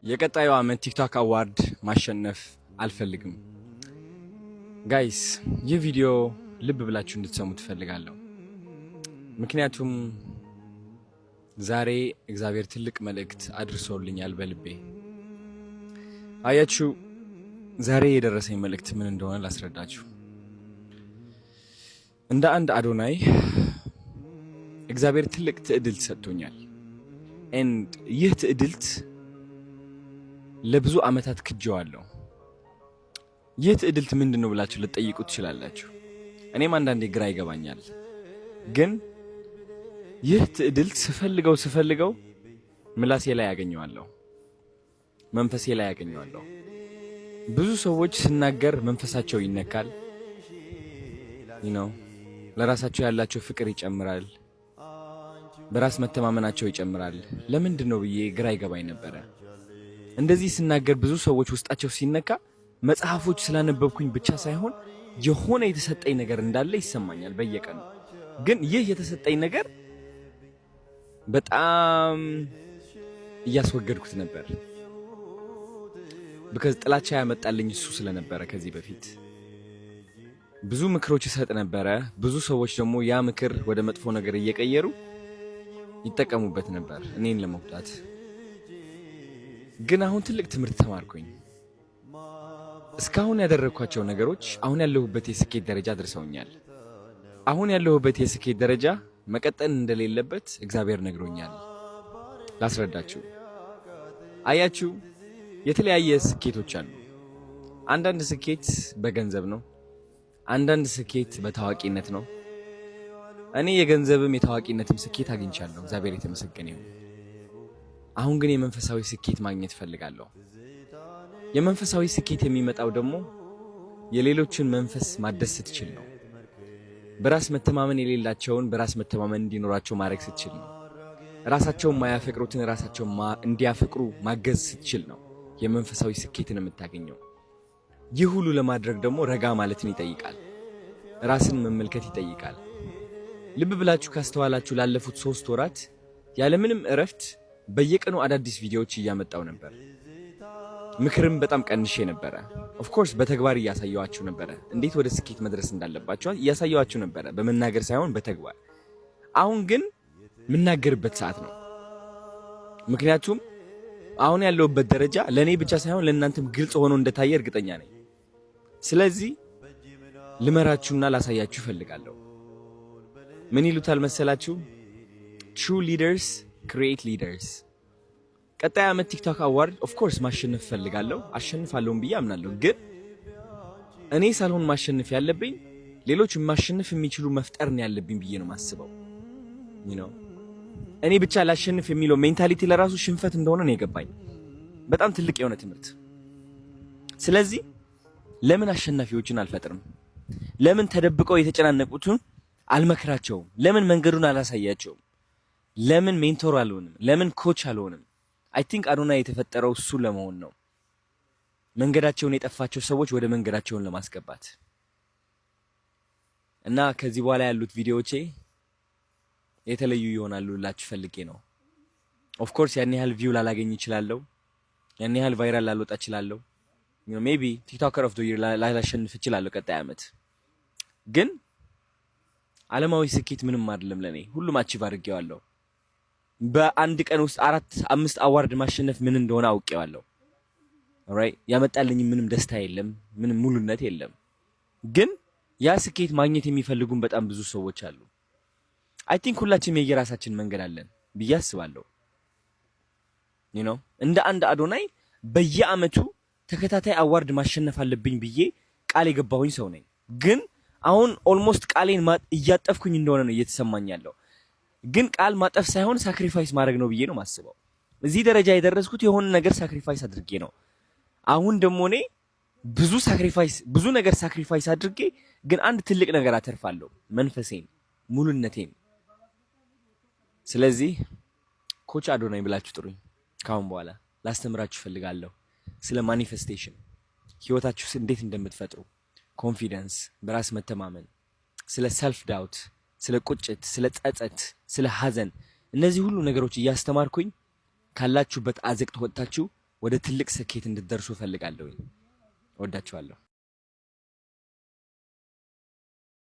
የቀጣዩ ዓመት TikTok award ማሸነፍ አልፈልግም። Guys፣ ይህ ቪዲዮ ልብ ብላችሁ እንድትሰሙ እፈልጋለሁ። ምክንያቱም ዛሬ እግዚአብሔር ትልቅ መልእክት አድርሶልኛል በልቤ። አያችሁ፣ ዛሬ የደረሰኝ መልእክት ምን እንደሆነ ላስረዳችሁ። እንደ አንድ አዶናይ እግዚአብሔር ትልቅ ትዕድልት ሰጥቶኛል። And ይህ ትዕድልት ለብዙ ዓመታት ክጄዋለሁ። ይህ ትዕድልት ምንድን ነው ብላችሁ ልትጠይቁ ትችላላችሁ። እኔም አንዳንዴ ግራ ይገባኛል። ግን ይህ ትዕድልት ስፈልገው ስፈልገው ምላሴ ላይ ያገኘዋለሁ፣ መንፈሴ ላይ ያገኘዋለሁ። ብዙ ሰዎች ስናገር መንፈሳቸው ይነካል፣ ለራሳቸው ያላቸው ፍቅር ይጨምራል፣ በራስ መተማመናቸው ይጨምራል። ለምንድን ነው ብዬ ግራ ይገባኝ ነበረ። እንደዚህ ስናገር ብዙ ሰዎች ውስጣቸው ሲነካ መጽሐፎች ስላነበብኩኝ ብቻ ሳይሆን የሆነ የተሰጠኝ ነገር እንዳለ ይሰማኛል በየቀኑ። ግን ይህ የተሰጠኝ ነገር በጣም እያስወገድኩት ነበር። Because ጥላቻ ያመጣልኝ እሱ ስለነበረ ከዚህ በፊት ብዙ ምክሮች እሰጥ ነበረ። ብዙ ሰዎች ደግሞ ያ ምክር ወደ መጥፎ ነገር እየቀየሩ ይጠቀሙበት ነበር እኔን ለመጉዳት። ግን አሁን ትልቅ ትምህርት ተማርኩኝ። እስካሁን ያደረግኳቸው ነገሮች አሁን ያለሁበት የስኬት ደረጃ አድርሰውኛል። አሁን ያለሁበት የስኬት ደረጃ መቀጠል እንደሌለበት እግዚአብሔር ነግሮኛል። ላስረዳችሁ። አያችሁ፣ የተለያየ ስኬቶች አሉ። አንዳንድ ስኬት በገንዘብ ነው። አንዳንድ ስኬት በታዋቂነት ነው። እኔ የገንዘብም የታዋቂነትም ስኬት አግኝቻለሁ። እግዚአብሔር የተመሰገነ ይሁን። አሁን ግን የመንፈሳዊ ስኬት ማግኘት እፈልጋለሁ። የመንፈሳዊ ስኬት የሚመጣው ደግሞ የሌሎችን መንፈስ ማደስ ስትችል ነው። በራስ መተማመን የሌላቸውን በራስ መተማመን እንዲኖራቸው ማድረግ ስትችል ነው። ራሳቸውን ማያፈቅሩትን ራሳቸውን እንዲያፈቅሩ ማገዝ ስትችል ነው የመንፈሳዊ ስኬትን የምታገኘው። ይህ ሁሉ ለማድረግ ደግሞ ረጋ ማለትን ይጠይቃል። ራስን መመልከት ይጠይቃል። ልብ ብላችሁ ካስተዋላችሁ ላለፉት 3 ወራት ያለምንም እረፍት በየቀኑ አዳዲስ ቪዲዮዎች እያመጣው ነበር። ምክርም በጣም ቀንሼ ነበረ። Of course በተግባር እያሳየኋችሁ ነበረ፣ እንዴት ወደ ስኬት መድረስ እንዳለባችሁ እያሳየኋችሁ ነበረ፣ በመናገር ሳይሆን በተግባር። አሁን ግን የምናገርበት ሰዓት ነው። ምክንያቱም አሁን ያለሁበት ደረጃ ለእኔ ብቻ ሳይሆን ለእናንተም ግልጽ ሆኖ እንደታየ እርግጠኛ ነኝ። ስለዚህ ልመራችሁና ላሳያችሁ እፈልጋለሁ። ምን ይሉታል መሰላችሁ? True leaders create leaders። ቀጣይ ዓመት TikTok award of course ማሸነፍ እፈልጋለሁ፣ አሸንፋለሁም ብዬ አምናለሁ። ግን እኔ ሳልሆን ማሸነፍ ያለብኝ ሌሎች ማሸነፍ የሚችሉ መፍጠር ነው ያለብኝ ብዬ ነው የማስበው። እኔ ብቻ ላሸንፍ የሚለው mentality ለራሱ ሽንፈት እንደሆነ ነው የገባኝ። በጣም ትልቅ የሆነ ትምህርት። ስለዚህ ለምን አሸናፊዎችን አልፈጥርም? ለምን ተደብቀው የተጨናነቁትን አልመክራቸውም? ለምን መንገዱን አላሳያቸውም? ለምን mentor አልሆንም? ለምን coach አልሆንም? I think አዶናይ የተፈጠረው እሱ ለመሆን ነው። መንገዳቸውን የጠፋቸው ሰዎች ወደ መንገዳቸውን ለማስገባት። እና ከዚህ በኋላ ያሉት ቪዲዮዎቼ የተለዩ ይሆናሉ ልላችሁ ፈልጌ ነው። Of course ያን ያህል view ላላገኝ እችላለሁ። ያን ያህል viral ላልወጣ እችላለሁ። Maybe TikToker of the year ላላሸንፍ እችላለሁ ቀጣይ ዓመት። ግን ዓለማዊ ስኬት ምንም አይደለም ለኔ። ሁሉም achieve አድርጌዋለሁ። በአንድ ቀን ውስጥ አራት አምስት award ማሸነፍ ምን እንደሆነ አውቄዋለሁ። Alright፣ ያመጣልኝ ምንም ደስታ የለም፣ ምንም ሙሉነት የለም። ግን ያ ስኬት ማግኘት የሚፈልጉን በጣም ብዙ ሰዎች አሉ። I think ሁላችንም የየራሳችን መንገድ አለን ብዬ አስባለሁ። እንደ አንድ አዶናይ በየአመቱ ተከታታይ award ማሸነፍ አለብኝ ብዬ ቃል የገባሁኝ ሰው ነኝ። ግን አሁን almost ቃሌን እያጠፍኩኝ እንደሆነ ነው እየተሰማኝ ያለው። ግን ቃል ማጠፍ ሳይሆን sacrifice ማድረግ ነው ብዬ ነው የማስበው። እዚህ ደረጃ የደረስኩት የሆነ ነገር sacrifice አድርጌ ነው። አሁን ደግሞ እኔ ብዙ sacrifice፣ ብዙ ነገር sacrifice አድርጌ ግን አንድ ትልቅ ነገር አተርፋለሁ፣ መንፈሴን፣ ሙሉነቴን። ስለዚህ coach አዶናይ ብላችሁ ጥሩኝ። ካሁን በኋላ ላስተምራችሁ እፈልጋለሁ ስለ manifestation፣ ህይወታችሁ እንዴት እንደምትፈጥሩ፣ confidence፣ በራስ መተማመን፣ ስለ self doubt፣ ስለ ቁጭት፣ ስለ ጸጸት፣ ስለ ሀዘን፣ እነዚህ ሁሉ ነገሮች እያስተማርኩኝ ካላችሁበት አዘቅት ወጥታችሁ ወደ ወደ ትልቅ ስኬት እንድትደርሱ እፈልጋለሁኝ። እወዳችኋለሁ።